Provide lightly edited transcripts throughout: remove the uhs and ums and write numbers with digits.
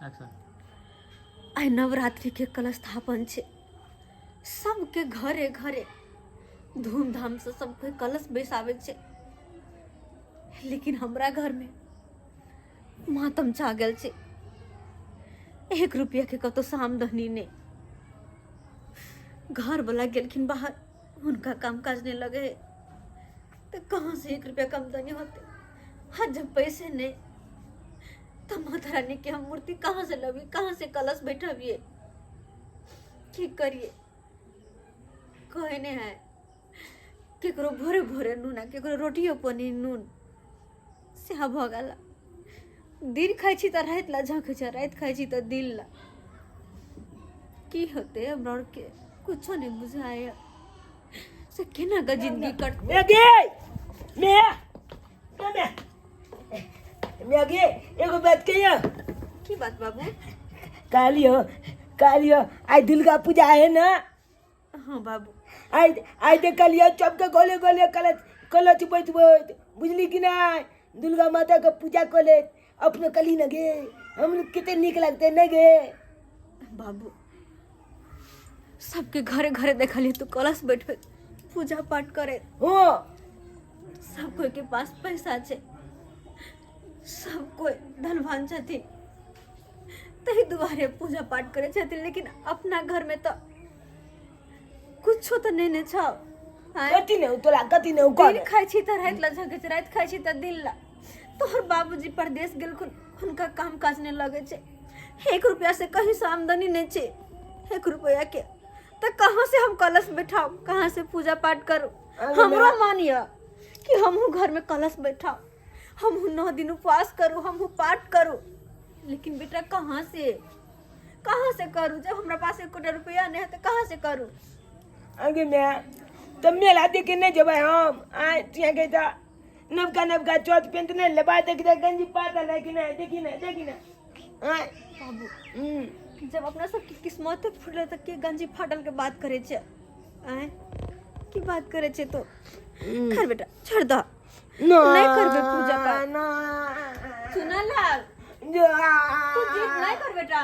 आइ नवरात्रिके कलश स्थापन छै। सबके घरे घरे धूमधामसँ सब कोइ कलश बैसाबै छै, लेकिन हमरा घरमे मातम छा गेल छै। एक रुपैआके कतहुसँ आमदनी नहि। घरवला गेलखिन बाहर, हुनका काम काज नहि लगै हइ तऽ कहाँसँ एक रुपैआके आमदनी होतै? आ जब पैसे नहि तऽ माता रानी के हम मूर्ति कहाँ से लबिए, कहाँ से कलश बैठबिए? की करिए? कहे नहीं है केकरो भोरे भोरे नून आ केकरो रोटियो पानी नून सएह भऽ गेल। दिन खाइ छी तऽ राति ला झँकै छै, राति खाइ छी तऽ दिन ला। की होतै हमरा आरके कुछो नहि बुझाइए से केना कऽ जिंदगी कटतै। मैगी मैं मैं मैगी एगो बात कहियो। की बात बाबू? कहलियो कहलियो आइ दुर्गा पूजा है ना? हाँ बाबू। आइ आइ देखलियो सबके गोले गोले कलच कलच बैठबैत, बुझली कि नहीं? दुर्गा माता के पूजा कर ले अपने कली न गे, हम लोग कते नीक लगते नहीं गे? बाबू सबके घरे घरे देखलिए तू कलश बैठबे पूजा पाठ करे। हाँ। सब कोई के पास पैसा छै, सब कोई धनवान छथिन, ताहि दुआरे पूजा पाठ करे छथिन, लेकिन अपना घर में तो कुछो तो नहीं ने छौ। आँय? कथी नहीं तोरा, कथी नहीं दिन कर? खाइ छी तऽ राति ला झकै छै, राति खाइ छी तऽ दिन ला। तोहर बाबूजी परदेश गेलखुन, हुनका काम काज नहि लगै छै, एक रुपया से कहीं से आमदनी नहि छै, एक रुपया के तऽ कहाँ से हम कलश बैठाउ, कहाँ से पूजा पाठ करू? अरे हमरो मैं- मन यऽ कि हमहूँ घरमे कलश बैठाउ, हमहूँ 9 दिन उपवास करू, हमहूँ पाठ करू, लेकिन बेटा कहाँ से, कहाँ से करू जब हमरा पास एकोटा रुपया नहीं है तऽ कहाँ से करू? आगे मैं तो मेला देखे नहीं जबै हम। आय तिया के तो नवका नवका चौथ पेंट नहीं लेबा, देख दे गंजी पाता नहीं कि नहीं, देखी नहीं, देखी नहीं। आय। बाबू। हम्म। जब अपना सबके किस्मत फूटल तऽ के गंजी फाटल के बात करे छै? आय की बात करे छै तो? खैर बेटा छोड़ दह, नहीं करबे पूजा पाठ। ना। सुना लाल, तू जिद नहीं कर बेटा।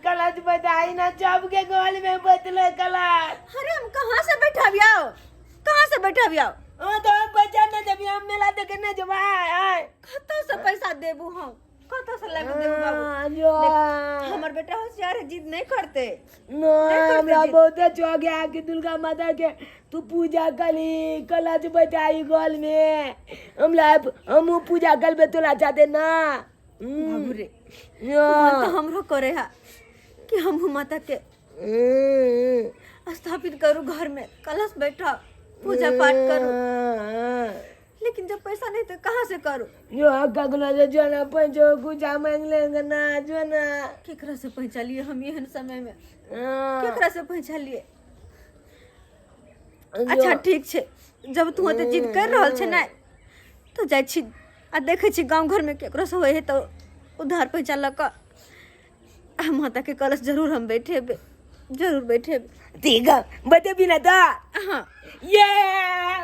कलच बताई ना, सबके गोल में बदले कलच। अरे हम कहाँ से बैठाबियाओ, कहाँ से बैठाबियाओ? ओ तो हम पैसा न देबी, हम मेला देखे न जब आय आय। कतौ से पैसा देबू हम, कतौ से लाके देबू बाबू? देख, हमर बेटा होशियार है, जिद नहीं करते। ना। नहीं करते हमरा जिद। बहुत शौक है कि दुर्गा माता के तू पूजा करी, कलच बैठाई गोल में, हमरा हमहू पूजा करबे तोरा साथे ना। बाबू रे, मन तो हमरो करे है कि हमहू माता के स्थापित करू, घर में कलश बैठा पूजा पाठ करू, लेकिन जब पैसा नहीं तो कहाँ से करू? जो ककरो से जो ना पैसो कुछ मांग लेंगे ना, जो ना। केकरा से पैसा लिए हम एहन समय में? केकरा से पैसा लिए? अच्छा ठीक छै, जब तू ओते जिद कर रहल छै ने तो जाइ छी आ देखै छी गाँव घर में केकरो से होइ है तो उधार पैसा लऽ कऽ आ माता के कलश जरूर हम बैठेबै, जरूर बैठेबै। ठीक है, बतेबी ना तो? हाँ। ये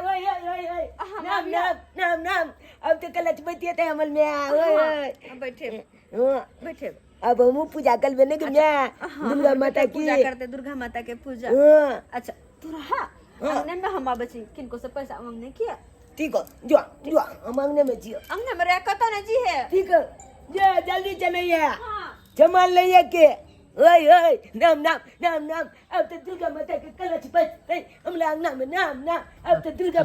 ओए ओए ओए ओए। हाँ, नाम अभी नाम नाम नाम, अब तो कलच बैठिए थे हमल में, ओए ओए। हाँ, बैठेबै। हाँ। बैठेबै। अब हम पूजा करबे ने कि मैं हाँ, दुर्गा हमर माता बेटा की पूजा करते, दुर्गा माता के पूजा। हाँ। अच्छा तू रहा हाँ। अंगने में, हम आबै छी किनको से पैसा मांगने किया। ठीक हो, जो जो हम अंगने में जियो। अंगने में रह कतौ नहीं जी है। ठीक है, जो जल्दी चलैया। हाँ। जमा लैया के ओए ओए नाम नाम नाम नाम, अब तो दुर्गा माता के कलच बजते हमरा अंगना में, नाम नाम, अब तो दुर्गा